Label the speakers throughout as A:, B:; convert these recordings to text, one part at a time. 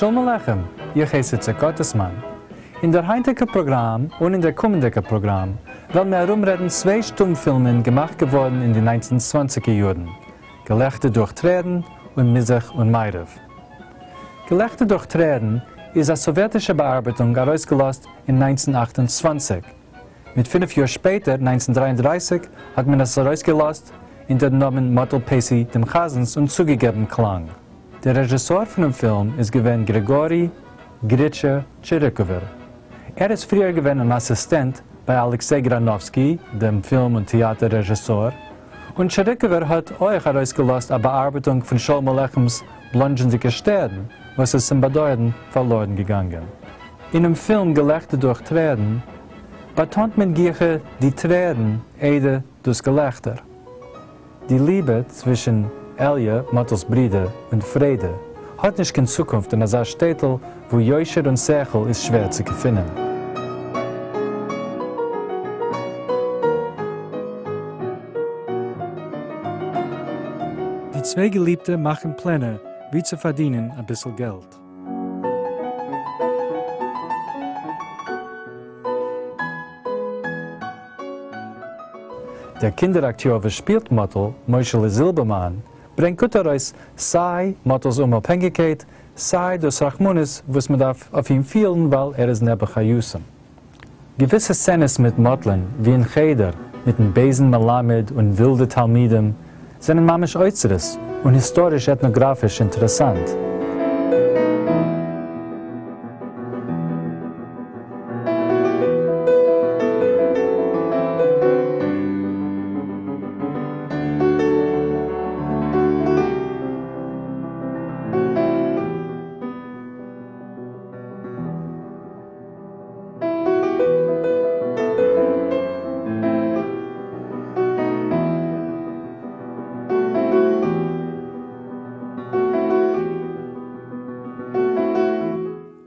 A: שלום עליכם, איך הייס איציק גאטעסמאן. אין דער היינטיגער פראגראם און אין דער קומענדיגער פראגראם וועלן מיר ארומרעדן צוויי שטומפילמען געמאכט געווארן אין די ניינצן צוואנציגער יארן, געלעכטער דורך טרערן און מזרח און מערב. געלעכטער דורך טרערן איז א סאוועטישע באארבעטונג ארויסגעלאזט אין 1928. מיט פינף יאר שפעטער, 1933, האט מען עס ארויסגעלאזט אונטערן נאמען מאטל פייסי דעם חזנ'ס און צוגעגעבן קלאנג. דער רעזשיסאר פונעם פילם איז געווען גריגארי גריטשע טשעריקאווער. ער איז פריער געווען אן אסיסטענט ביי אלעקסיי גראנאווסקי, דעם פילם און טעאטער רעזשיסאר, און טשעריקאווער האט אויך ארויסגעלאזט א באארבעטונג פון שלום עליכמ'ס בלאנדזשענדיגע שטערן, וואס איז צום באדויערן פארלוירן געגאנגען. אינעם פילם געלעכטער דורך טרערן באטאנט מען גיכער די טרערן איידער דאס געלעכטער. די ליבע צווישן אליה, מאטל'ס ברודער, און פריידע האט נישט קיין צוקונפט אין אזא שטעטל וואו יושר און שכל איז שווער צו געפינען. די צוויי געליבטע מאכן פלענער ווי צו פארדינען אביסל געלט. דער קינדער-אקטיאר וואס שפילט מאטל, משה'לע זילבערמאן, ברענגט גוט ארויס סיי מאטל'ס אומאפהענגיקייט, סיי דאס רחמנות וואס מען דארף אויף אים פילן ווייל ער איז נעבעך א יתום. געוויסע סצענעס מיט מאטלען, ווי אין חדר, מיטן בייזן מלמד און ווילדע תלמידים, זענען ממש אוצרות און היסטאריש-עטנאגראפיש אינטערעסאנט.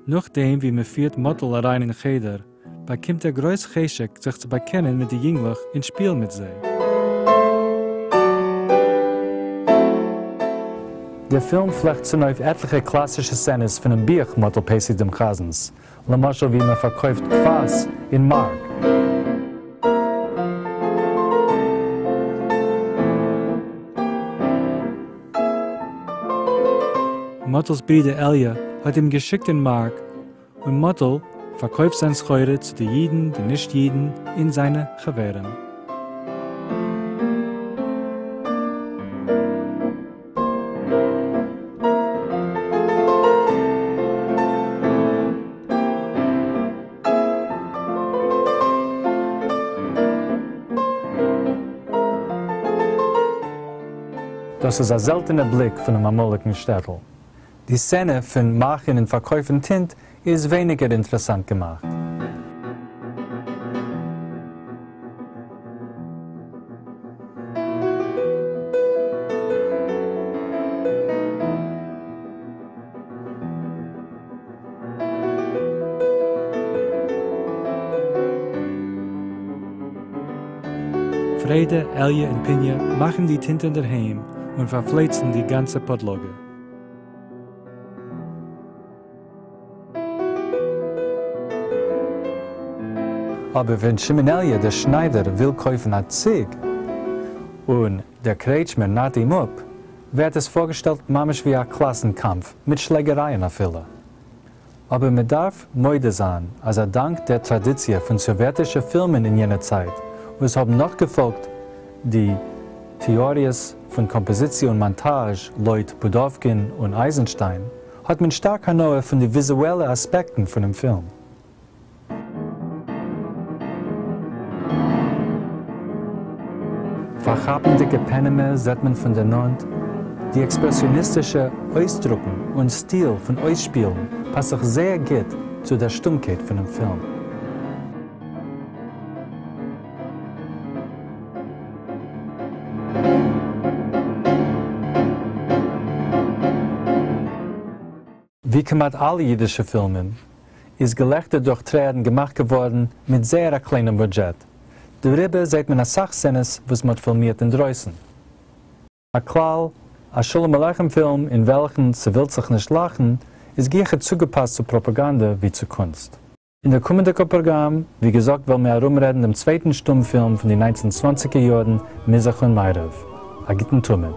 A: נאכדעם ווי מען פירט מאטל אריין אין חדר, באקומט ער גרויס חשק זיך צו באקענען מיט די יונגלעך און שפילן מיט זיי. דער פילם פלעכט צונויף עטליכע קלאסישע סצענעס פונעם בוך מאטל פייסי דעם חזנ'ס, למשל ווי מען פארקויפט קוואס אין מארק. מאטל'ס ברודער אליה האט אים געשיקט אין מארק, און מאטל פארקויפט זיין סחורה צו די אידן, די נישט אידן, און זיינע חברים. דאס איז א זעלטענע בליק פונעם אמאליגן שטעטל. די סצענע פון מאכן און פארקויפן טינט איז ווייניגער אינטערעסאנט געמאכט. פריידע, אליה און פיניע מאכן די טינט אינדערהיים און פארפלייצן די גאנצע פאדלאגע. אבער ווען שמעון אלי' דער שניידער וויל קויפן א ציג, און דער קרעטשמער נארט אים אפ, ווערט עס פארגעשטעלט ממש ווי א קלאסן קאמף, מיט שלעגערייען אפילו. אבער מען דארף מודה זיין אז א דאנק דער טראדיציע פון סאוועטישע פילמען אין יענער צייט וואס האבן נאכגעפאלגט די טעאריעס פון קאמפאזיציע און מאנטאזש לויט פודאווקין און אייזענשטיין, האט מען שטארק הנאה פון די וויזועלע אספעקטן פונעם פילם. פארכאפנדיגע פענעמער זעט מען פון דער נאנט, די עקספרעסיאניסטישע אויסדרוקן און סטיל פון אויסשפילן פאסט זיך זייער גוט צו דער שטומקייט פונעם פילם. ווי כמעט אלע אידישע פילמען, איז געלעכטער דורך טרערן געמאכט געווארן מיט זייער א קליינעם בודזשעט, דעריבער זעט מען אסאך סצענעס וואס מ'האט פילמירט אינדרויסן. הכלל, א שלום עליכם פילם אין וועלכן ס'ווילט זיך נישט לאכן, איז גיכער צוגעפּאַסט צו פּראָפּאַגאַנדע ווי צו קונסט. אין דער קומענדיקער פּראָגראַם, ווי געזאָגט, וועלן מיר אַרומרעדן דעם צווייטן שטומפֿילם פֿון די 1920ער יאָרן, מיזרח און מערבֿ. אַ גוטן תּמיד.